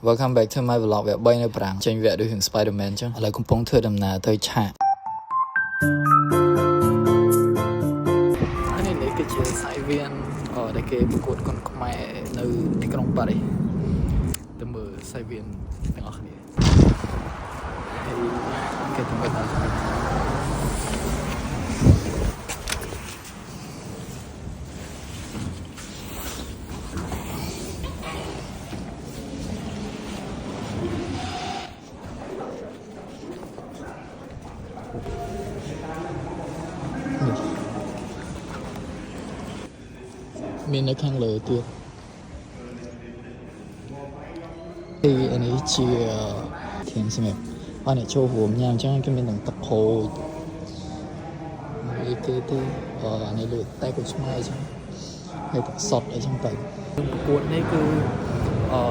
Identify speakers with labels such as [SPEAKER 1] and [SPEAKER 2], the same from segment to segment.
[SPEAKER 1] Welcome back to my vlog វគ្គ3នៅប្រាំងចេញវគ្គដូចរឿង Spider-Man អញ្ចឹងឥឡូវកំពុងធ្វើដំណើរទៅឆាកនេះនេះគឺជាសៃវៀនអដែលគេប្រកួតគុនខ្មែរនៅទីក្រុងប៉ារីសទៅមើលសៃវៀនទាំងអស់គ្នាហើយគេទៅមើលដល់ មាននៅខាងលើទៀតទីអានេះជាធានសម្រាប់ឲ្យអ្នកចូលរួមញ៉ាំអញ្ចឹងគេមានទាំងទឹកក្រូចមួយគេទេអអានេះលក់តែកុឆ្មាអញ្ចឹងហើយទឹកសុតអីចឹងទៅប្រកួតនេះគឺអឺ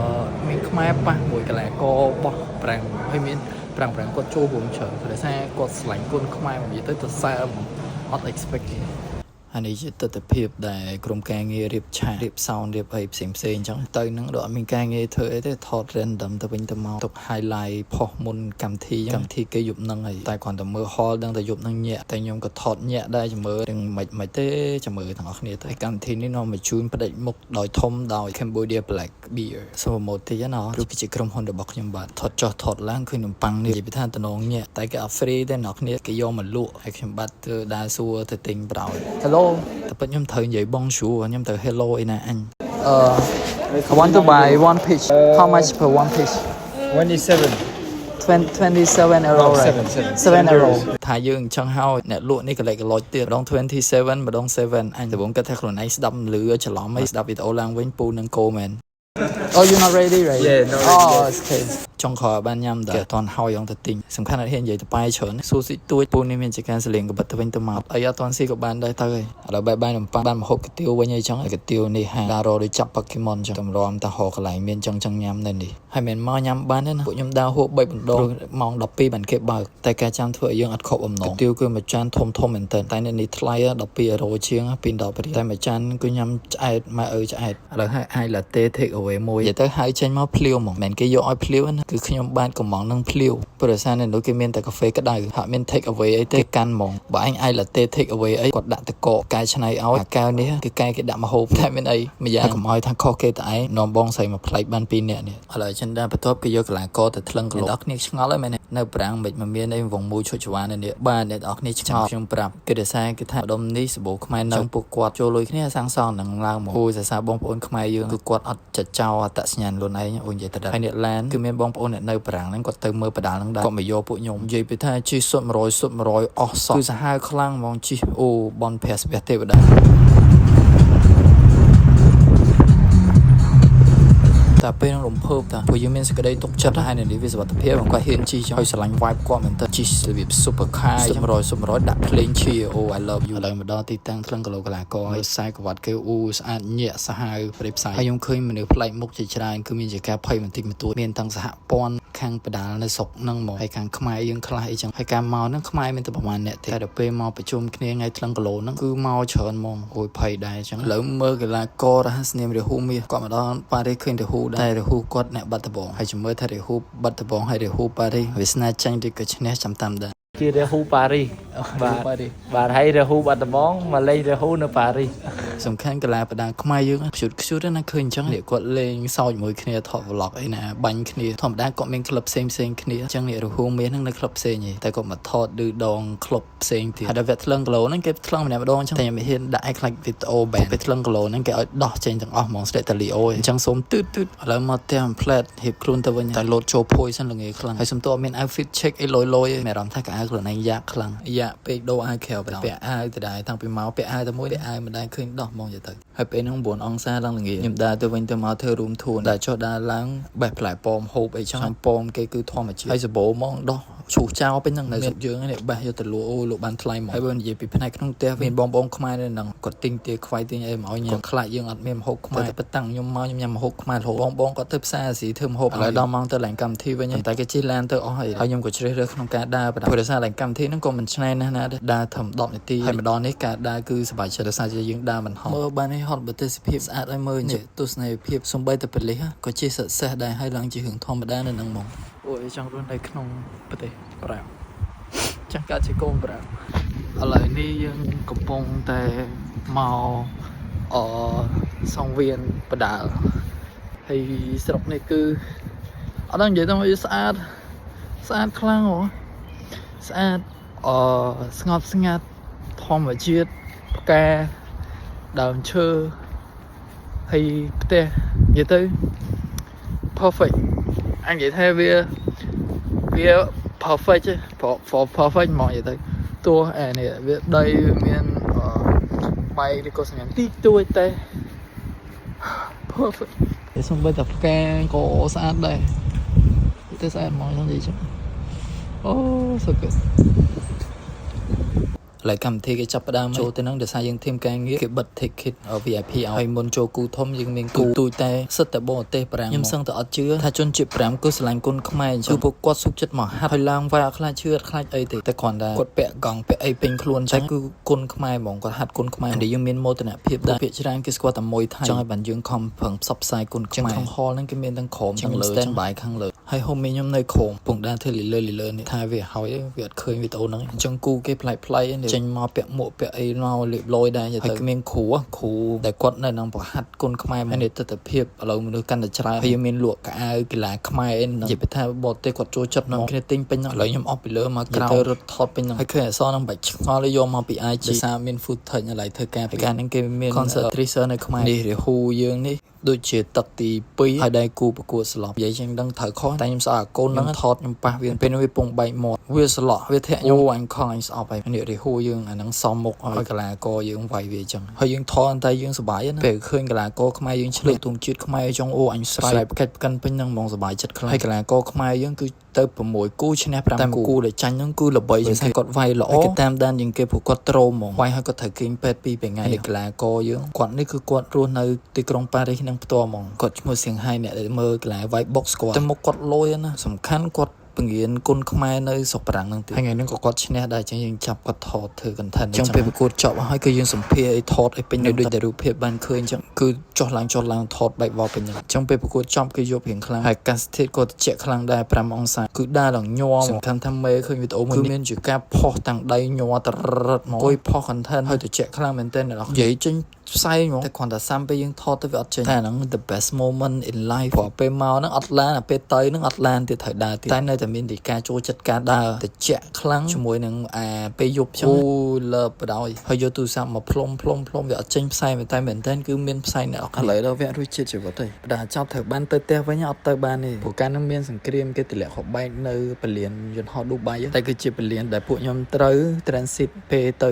[SPEAKER 1] មានខ្មែរប៉ះមួយកីឡាករបោះប្រាំងហើយមានប្រាំងប្រាំងគាត់ចូលរួមច្រើនព្រោះដោយសារគាត់ស្រឡាញ់គុនខ្មែរមកនិយាយទៅទៅសើហ្មងអត់ expect ទេ អានេះជាទស្សនភាពដែលក្រុមការងាររៀបឆាករៀប sound រៀបអីផ្សេងផ្សេងអញ្ចឹងទៅនឹងដល់អត់មានការងារធ្វើអីទេថត random ទៅវិញទៅមកទុក highlight ផុសមុនកម្មវិធីកម្មវិធីគេយប់ហ្នឹងហើយតែគ្រាន់តែមើល hall ដឹងតែយប់ហ្នឹងញាក់តែខ្ញុំក៏ថតញាក់ដែរចាំមើលនឹងមិនមិនទេចាំមើលទាំងអស់គ្នាទៅកម្មវិធីនេះនាំមកជូនផ្ដេចមុខដោយធំដោយ Cambodia Black Beer សូមមកតិចណាព្រោះគឺជាក្រុមហ៊ុនរបស់ខ្ញុំបាទថតចុះថតឡើងឃើញនំប៉័ងនេះនិយាយពីថាតំណងញាក់តែគេអត់ free ទេអ្នកគ្នាគេយកមកលក់ហើយខ្ញុំបាទធ្វើដើរសួរទៅទិញប្រោយ Hello តែពិតខ្ញុំត្រូវនិយាយបងជួខ្ញុំត្រូវ hello អីណាអញអឺ I want to buy one piece. How much per one piece?
[SPEAKER 2] 27.
[SPEAKER 1] 20 27 euro,
[SPEAKER 2] No,
[SPEAKER 1] right?
[SPEAKER 2] seven, seven.
[SPEAKER 1] 7 euro ថាយើងអញ្ចឹងហើយអ្នកលក់នេះកលេចកលុចទៀតម្ដង27ម្ដង7អញដំបូងគិតថាខ្លួនឯងស្ដាប់មិនលឺច្រឡំអីស្ដាប់វីដេអូឡើងវិញពូនឹងគោមែន Oh, you not ready, right?
[SPEAKER 2] Yeah, not ready
[SPEAKER 1] Oh,
[SPEAKER 2] yet.
[SPEAKER 1] okay. ចុងក្រោយបានញ៉ាំតែអត់ទាន់ហើយងទៅទិញសំខាន់អត់ហ៊ាននិយាយទៅបាយច្រើនសួរស៊ីទួចពូនេះមានជាការសលៀងកបិតទៅវិញទៅមកអីអត់ទាន់ស៊ីក៏បានដែរទៅហើយឥឡូវបែបបាយនំប៉័ងបានមកហូបកាទៀវវិញអីចឹងហើយកាទៀវនេះហាដើររដូចចាប់ប៉ូកេម៉ុនចឹងតម្រាំតែហកកន្លែងមានចឹងចឹងញ៉ាំនៅនេះហើយមិនមកញ៉ាំបានទេណាពួកខ្ញុំដើរហួប3បណ្ដងម៉ោង12បានគេបើកតែការចាំធ្វើឲ្យយើងអត់ខកបំណងកាទៀវគឺមួយចានធំធំមែនតើតែនៅនេះថ្លៃ12អេរ៉ូជាង2 10រៀលតែមួយចានគឺញ៉ាំឆ្អែតម៉ែឪឆ្អែតឥឡូវហើយអាយ latte take away មួយនិយាយទៅហើយចេញមកភ្លាវហ្មងមិនមែនគេយកឲ្យភ្លាវណាគឺខ្ញុំបានកំងនឹងភ្លាវព្រោះដោយសារនៅនោះគេមានតែកាហ្វេក្តៅហាក់មាន take away អីទេកាន់ហ្មងបើអញអាយ latte take away អីគាត់ដាក់តកកែច្នៃឲ្យអាកែវនេះគឺកែគេដាក់មកហូបតែមានអីម្យ៉ាងកុំឲ្យថាខុសគេតែឯងនាំបងស្រីមកផ្លែកបានពីរនាក់នេះឥឡូវចិនដាបន្ទាប់គេយកកលាករទៅថ្លឹងក្លូអ្នកគ្នាឆ្ងល់ហើយមែនទេនៅប្រាំងមិនមកមានអីវងមូលឈុតចវានៅនេះបាទអ្នកនរគ្នាឆ្ងល់ខ្ញុំប្រាប់គេដោយសារគេថាដុំនេះសបោខ្មែរនៅពួកគាត់ចូលលុយគ្នាសាងសង់នឹងឡើងមកអូយសរសើរបងប្អូនខ្មែរយើងគឺគាត់អត់ចចោលអត្តសញ្ញាណខ្លួនឯងអូយនិយាយទៅដល់ហើយអ្នកឡានគឺមានបងប្អូនអ្នកនៅប្រាំងហ្នឹងគាត់ទៅមើលបដាលហ្នឹងដែរគាត់មកយកពួកខ្ញុំនិយាយពីថាជិះសុទ្ធ100សុទ្ធ100អស់សោះគឺសាហាវខ្លាំងហ្មងជិះអូបនព្រះស្ពះទេវតា តែពេលហ្នឹងរំភើបតាព្រោះយើងមានសេចក្តីទុកចិត្តហើយនៅនេះវាសុវត្ថិភាពគាត់ហ៊ានជិះចង់ឲ្យស្រឡាញ់ vibe គាត់មែនតើជិះរបៀប super car 100 100ដាក់ភ្លេងឈៀអូ I love you ឥឡូវមកដល់ទីតាំងថ្លឹងគីឡូកីឡាករហើយខ្សែក្រវ៉ាត់គេអូស្អាតញាក់សាហាវព្រៃផ្សៃហើយខ្ញុំឃើញមនុស្សប្លែកមុខជាច្រើនគឺមានជាការភ័យបន្តិចបន្តួចមានទាំងសហព័ន្ធខាងបដាលនៅស្រុកហ្នឹងមកហើយខាងខ្មែរយើងខ្លះអីចឹងហើយការមកហ្នឹងខ្មែរមានតែប្រហែលអ្នកទេតែដល់ពេលមកប្រជុំគ្នាថ្ងៃថ្លឹងគីឡូហ្នឹងគឺមកច្រើនហ្មងអូយភ័យដែរចឹងឥឡូវមើលកីឡាកររហស្សនាមរាហ៊ូមាសគាត់មកដល់ប៉ារីសឃើញរាហ៊ូដែរតែរាហ៊ូគាត់អ្នកបាត់ដំបងហើយជំមើលថារាហ៊ូបាត់ដំបងហើយរាហ៊ូប៉ារីសវាសនាចាញ់ឬក៏ឈ្នះចាំតាមដែរ
[SPEAKER 3] ជារាហ៊ូប៉ារីសបាទ
[SPEAKER 1] ប៉ារីស
[SPEAKER 3] បាទហើយរាហ៊ូបាត់ដំបងមកលេងរាហ៊ូនៅប៉ារីស
[SPEAKER 1] សំខាន់កីឡាបដាខ្មែរយើងខ្ជុតខ្ជុតណាឃើញអញ្ចឹងនេះគាត់លេងសើចមួយគ្នាថត vlog អីណាបាញ់គ្នាធម្មតាគាត់មានក្លឹបផ្សេងផ្សេងគ្នាអញ្ចឹងនេះរហូមាសហ្នឹងនៅក្លឹបផ្សេងឯងតែគាត់មកថតឌឺដងក្លឹបផ្សេងទៀតហើយដល់វគ្គថ្លឹងគីឡូហ្នឹងគេថ្លឹងម្នាក់ម្ដងអញ្ចឹងតែខ្ញុំមិនហ៊ានដាក់ឲ្យខ្លាចវីដេអូបែនពេលថ្លឹងគីឡូហ្នឹងគេឲ្យដោះចេញទាំងអស់ហ្មងស្លេកតាលីអូអញ្ចឹងសូមទឺតទឺតឥឡូវមកផ្ទះផ្លែតហៀបខ្លួនទៅវិញតែលោតចូលភួយសិនល្ងាខ្លាំងហើយសំទោអត់មាន outfit check អីលយលយមានអារម្មណ៍ថាកៅអៅខ្លួនឯងយ៉ាក់ខ្លាំងយ៉ាក់ពេកដូរអាវក្រៅពាក់អាវទៅដែរតាំងពីមកពាក់អាវតែមួយពាក់អាវមិនដែលឃើញដោះហ្មងទៅហើយពេលហ្នឹង9អង្សាឡើងល្ងាខ្ញុំដើរទៅវិញទៅមកធ្វើ room tour ដើរចុះដើរឡើងបេះផ្លែប៉ោមហូបអីចឹងប៉ោមគេគឺធម្មជាតិហើយសបោហ្មងដោះ ឈូសចោលពេញហ្នឹងនៅស្រុកយើងនេះបេះយកទៅលក់អូលក់បានថ្លៃមកហើយបើនិយាយពីផ្នែកក្នុងផ្ទះមានបងប្អូនខ្មែរនៅហ្នឹងគាត់ទិញទាខ្វៃទិញអីមកឲ្យញ៉ាំខ្លាចយើងអត់មានម្ហូបខ្មែរតែប៉តាំងខ្ញុំមកខ្ញុំញ៉ាំម្ហូបខ្មែររហូតបងបងគាត់ទៅផ្សារអាស៊ីធ្វើម្ហូបឥឡូវដល់ម៉ោងទៅឡើងកម្មវិធីវិញតែគេជិះឡានទៅអស់ហើយហើយខ្ញុំក៏ជ្រើសរើសក្នុងការដើរព្រោះដោយសារឡើងកម្មវិធីហ្នឹងក៏មិនឆ្នៃណាស់ណាដែរដើរត្រឹម10នាទីហើយម្ដងនេះការដើរគឺសប្បាយចិត្តដោយសារជាយើងដើរមិនហត់មើលបាននេះហត់បើទេសភាពស្អាតឲ្យមើលនេះទស្សនីយភាពសំបីតែប៉ូលីសក៏ជា success ដែរហើយឡើងជារឿងធម្មតានៅហ្នឹងហ្មងអូយចង់រស់នៅក្នុងប្រទេសប្រាំចាស់កើតជាកូនប្រាំឥឡូវនេះយើងកំពុងតែមកអសង្វៀនបដាលហើយស្រុកនេះគឺអត់ដឹងនិយាយទៅវាស្អាតស្អាតខ្លាំងហ៎ស្អាតអស្ងប់ស្ងាត់ធម្មជាតិផ្កាដើមឈើហើយផ្ទះនិយាយទៅ perfect អញនិយាយថាវាវា perfect ទេ for perfect ហ្មងនិយាយទៅទោះអានេះវាដីវាមានអបែកឬក៏សញ្ញាតិចតួចតែ perfect តែសំបីតែផ្កាក៏ស្អាតដែរតែស្អាតហ្មងចង់និយាយចឹងអូ so good ឥឡូវកម្មវិធីគេចាប់ផ្ដើមចូលទៅនឹងដោយសារយើង team ការងារគេបិទ ticket VIP ឲ្យមុនចូលគូធំយើងមានគូទូចតែសិតតែបរទេសប្រាំខ្ញុំសឹងតែអត់ជឿថាជនជាតិប្រាំគឺស្រឡាញ់គុណខ្មែរអញ្ចឹងគឺពួកគាត់សុខចិត្តមកហាត់ហើយឡើងវាយអត់ខ្លាចឈឺអត់ខ្លាចអីទេតែគ្រាន់តែគាត់ពាក់កង់ពាក់អីពេញខ្លួនតែគឺគុណខ្មែរហ្មងគាត់ហាត់គុណខ្មែរដែលយើងមានមោទនភាពដែរភាគច្រើនគេស្គាល់តែមួយថៃចង់ឲ្យបានយើងខំប្រឹងផ្សព្វផ្សាយគុណខ្មែរក្នុង hall ហ្នឹងគេមានទាំងក្រោមទាំងលើ stand by ខាងលើហើយ homie ខ្ញុំនៅក្រោមពងដាធ្វើលីលើលីលើនេះថាវាហើយវាអត់ឃើញវីដេអូហ្នឹងអញ្ចឹងគូគេប្លែកប្លែកចេញមកពាក់មួកពាក់អីមកលៀបលយដែរទៅមានគ្រូគ្រូដែលគាត់នៅនឹងប្រហាត់គុណខ្មែរហើយនេះទស្សនភាពឥឡូវមនុស្សកាន់តែច្រើនហើយមានលក់កៅអៅកីឡាខ្មែរអីនិយាយទៅថាបរទេសគាត់ចូលចិត្តនាំគ្នាទិញពេញហ្នឹងឥឡូវខ្ញុំអស់ពីលើមកក្រោមទៅរត់ថតពេញហ្នឹងហើយឃើញអក្សរហ្នឹងបាច់ឆ្ងល់យកមកពី IG ដោយសារមាន footage ឥឡូវធ្វើការពីការហ្នឹងគេមាន concert tracer នៅខ្មែរនេះរាហ៊ូយើងនេះដូចជាទឹកទី2ហើយដៃគូប្រកួតស្លាប់និយាយជាងដឹងត្រូវខុសតែខ្ញុំស្អប់អាកូនហ្នឹងថតខ្ញុំប៉ះវាពេលនោះវាពងបែកមាត់វាស្លោះវាធាក់ខ្ញុំអញខំអញស្អប់ហើយនេះរាហ៊ូយើងអាហ្នឹងសមមុខឲ្យកីឡាករយើងវាយវាអញ្ចឹងហើយយើងថតតែយើងសប្បាយណាពេលឃើញកីឡាករខ្មែរយើងឆ្លៀតទងជាតិខ្មែរចង់អូអញស្រែកផ្កាច់ផ្កិនពេញហ្នឹងហ្មងសប្បាយចិត្តខ្លាំងហើយកីឡាករខ្មែរយើងគឺទៅ6គូឈ្នះ5គូគូដែលចាញ់ហ្នឹងគឺល្បីជាងគេគាត់វាយល្អគេតាមដានជាងគេព្រោះគាត់ត្រូហ្មងវាយហើយគាត់ត្រូវគេងពេទ្យពីរថ្ងៃនេះកីឡាករយើងគាត់នេះគឺគាត់រស់នៅទីក្រុងប៉ារីសនឹងផ្ទាល់ហ្មងគាត់ឈ្មោះសៀងហៃអ្នកដែលមើលកីឡាវាយបុកស្គាល់តែមុខគាត់លយណាសំខាន់គាត់ពង្រៀនគុណខ្មែរនៅស្រុកបារាំងហ្នឹងទៀតហើយថ្ងៃហ្នឹងក៏គាត់ឈ្នះដែរអញ្ចឹងយើងចាប់គាត់ថតធ្វើ content អញ្ចឹងពេលប្រកួតចប់ហើយគឺយើងសម្ភារអីថតអីពេញដូចតែរូបភាពបានឃើញអញ្ចឹងគឺចុះឡើងចុះឡើងថតបែកវល់ពេញហ្នឹងអញ្ចឹងពេលប្រកួតចប់គឺយករៀងខ្លាំងហើយកាសធាតុក៏ត្រជាក់ខ្លាំងដែរ5អង្សាគឺដើរឡើងញ័រសំខាន់ថាមេឃើញវីដេអូមួយគឺមានជាការផុសតាំងដៃញ័រត្ររឹតមកអង្គុយផុស content ហើយត្រជាក់ខ្លាំងមែនទែនអ្នកនរនិយាយចេញផ្សែងហ្មងតែគ្រាន់តែសាំពេលយើងថតទៅវាអត់ចេញតែអាហ្នឹង the best moment in life ព្រោះពេលមកហ្នឹងអត់ឡានអាពេលទៅហ្នឹងអត់ឡានទៀតត្រូវដើរទៀតតែនៅតែមានទីការចូលចិត្តការដើរត្រជាក់ខ្លាំងជាមួយនឹងអាពេលយប់ចឹងអូលើបដ ாய் ហើយយកទូរស័ព្ទមកផ្លុំផ្លុំផ្លុំវាអត់ចេញផ្សែងតែមែនតើគឺមានផ្សែងអ្នកឥឡូវដល់វគ្គរសជាតិជីវិតទេបដាចប់ត្រូវបានទៅផ្ទះវិញអត់ទៅបានទេព្រោះកាលនោះមានសង្គ្រាមគេតម្លាក់គ្រាប់បែកនៅពលានយន្តហោះឌូបៃតែគឺជាពលានដែលពួកខ្ញុំត្រូវ transit ពេលទៅ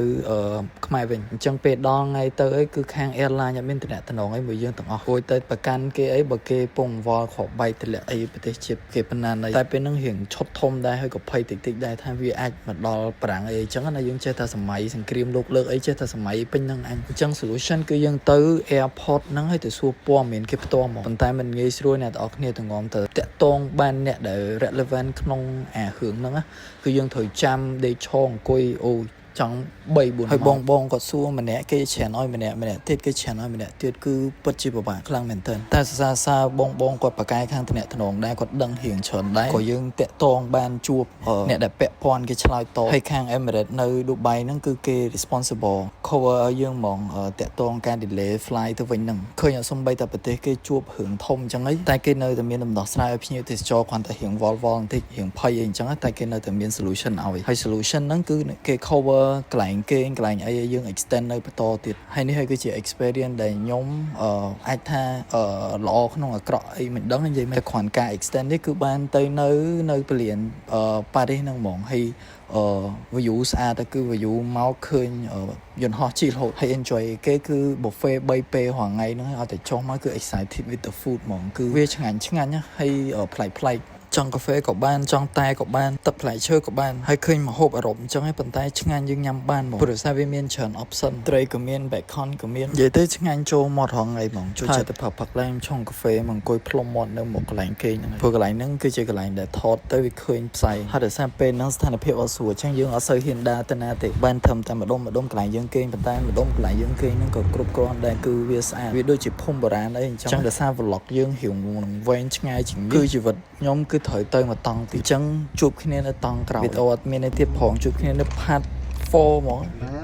[SPEAKER 1] ខ្មែរវិញអញ្ចឹងពេលដល់ថ្ងៃទៅអីគឺខាង airline អត់មានតំណងអីមួយយើងទាំងអស់គួយទៅប្រកាន់គេអីបើគេពងវល់គ្រាប់បែកតម្លាក់អីប្រទេសជាតិគេប៉ុណ្ណាណីតែពេលហ្នឹងរៀងឈុតធំដែរហើយក៏ភ័យតិចតិចដែរថាវាអាចមកដល់ប្រាំងអីអញ្ចឹងណាយើងចេះតែសម័យសង្គ្រាមលោកលើកអីចេះតែសម័យពេញហ្នឹងអញអញ្ចឹង solution គឺយើងទៅ airport ហ្នឹងហើយទៅសួរព័ត៌មានគេផ្ទាល់មកប៉ុន្តែมันងាយស្រួលអ្នកទាំងអស់គ្នាទាំងងំទៅតាក់តងបានអ្នកដែល relevant ក្នុងអារឿងហ្នឹងណាគឺយើងត្រូវចាំដេកឈរអង្គុយអូចង់3 4ហើយបងបងគាត់សួរម្នាក់គេច្រើនឲ្យម្នាក់ម្នាក់ទៀតគេច្រើនឲ្យម្នាក់ទៀតគឺពិតជាពិបាកខ្លាំងមែនទែនតែសរសើរសើបងបងគាត់ប្រកែកខាងតំណងដែរគាត់ដឹងរៀងច្រើនដែរក៏យើងតាក់តងបានជួបអ្នកដែលពាក់ព័ន្ធគេឆ្លើយតបហើយខាង Emirates នៅឌូបៃហ្នឹងគឺគេ responsible cover ឲ្យយើងហ្មងតាក់តងការ delay flight ទៅវិញហ្នឹងឃើញអត់សំបីតែប្រទេសគេជួបរឿងធំអញ្ចឹងហីតែគេនៅតែមានដំណោះស្រាយឲ្យភ្ញៀវទេសចរគ្រាន់តែរៀងវល់វល់បន្តិចរៀងភ័យអីអញ្ចឹងតែគេនៅតែមាន solution ឲ្យហើយ solution ហ្នឹងគឺគេ cover កន្លែងគេងកន្លែងអីឲ្យយើង extend នៅបន្តទៀតហើយនេះហើយគឺជា experience ដែលខ្ញុំអាចថាល្អក្នុងអាក្រក់អីមិនដឹងនិយាយមិនតែគ្រាន់ការ extend នេះគឺបានទៅនៅនៅពលានប៉ារីសហ្នឹងហ្មងហើយអឺ view ស្អាតទៅគឺ view មកឃើញយន្តហោះជិះរហូតហើយ enjoy គេគឺ buffet 3ពេលរាល់ថ្ងៃហ្នឹងឲ្យតែចុះមកគឺ excited with the food ហ្មងគឺវាឆ្ងាញ់ឆ្ងាញ់ហើយប្លែកប្លែក។ ចង់កាហ្វេក៏បានចង់តែក៏បានទឹកផ្លែឈើក៏បានហើយឃើញម្ហូបអឺរ៉ុបអញ្ចឹងឯងប៉ុន្តែឆ្ងាញ់យើងញ៉ាំបានហ្មងព្រោះសារវាមានច្រើន option ត្រីក៏មាន bacon ក៏មាននិយាយទៅឆ្ងាញ់ចូលមាត់រហងៃហ្មងចូលចិត្តទៅផឹកផឹកឡើងឆុងកាហ្វេមកអង្គុយផ្លុំមាត់នៅមុខកន្លែងគេងហ្នឹងព្រោះកន្លែងហ្នឹងគឺជាកន្លែងដែលថតទៅវាឃើញផ្សែងហើយដោយសារពេលហ្នឹងស្ថានភាពអត់ស្រួលអញ្ចឹងយើងអត់សូវហ៊ានដើរទៅណាទេបានធ្វើតែម្ដុំម្ដុំកន្លែងយើងគេងប៉ុន្តែម្ដុំកន្លែងយើងគេងហ្នឹងក៏គ្រប់គ្រាន់ដែរគឺវាស្អាតវាដូចជាភូមិបុរាណអីអញ្ចឹងដោយសារ vlog យើងរៀងនឹងវែងឆ្ងាយជាងនេះគឺជីវិតខ្ញុំគឺត្រូវទៅមកតង់ទីអញ្ចឹងជួបគ្នានៅតង់ក្រោយវីដេអូអត់មានអីទៀតផងជួបគ្នានៅ part 4ហ្មង។